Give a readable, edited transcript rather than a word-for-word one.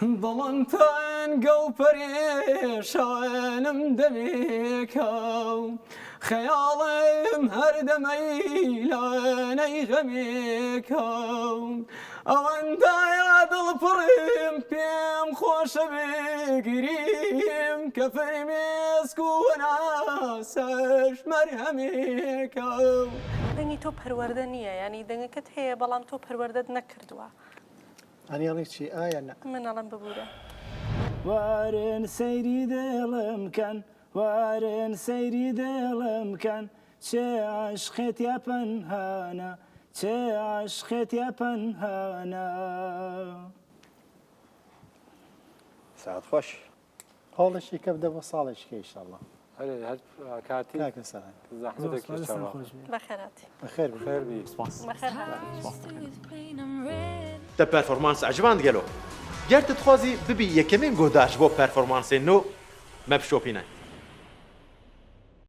دڵم تەنگە و پەرێشانم دەمێکە و خەیاڵم هەر دەمەی لانەی غەمێکە و ئەوەندایە دڵ پڕم پێم خۆشە بگریم کە فرمێسک و هەناسەش مەرهەمێکە. دەنگی تۆ پەروەردە نییە یانی دەنگەکەت هەیە بەڵام تۆ پەروەردەت نەکردووە. ئەنی ئەڵێی چی ئا یان نا؟ من ئەڵێم ببورە. وارن سەیری دڵم کەن وارن سەیری دڵم کەن چێ عەشقێ تیا پەنهانە چێ عەشقێ تیا پەنهانە. ساعت خۆش. هۆڵێکی کە بدە بۆ ساڵێکی کە ئیشەڵا. ئەرێ هەر کاتی کاکە سەرهەنگ. زەحمەتە زۆر سوپاس دەستان کێشاوە. خۆش بێ. بەخێرهاتی. بەخێر بێی. خێر بی. سپاس. بەخێرهاتی. سپاس دەکەم. تە پێرفۆرمانس عجباند گەلۆ؟ گەر تە دخوازی ببی یەکەمین گۆهدار ji بۆ پێرفۆرمانسێ نو، مە بشۆپینە.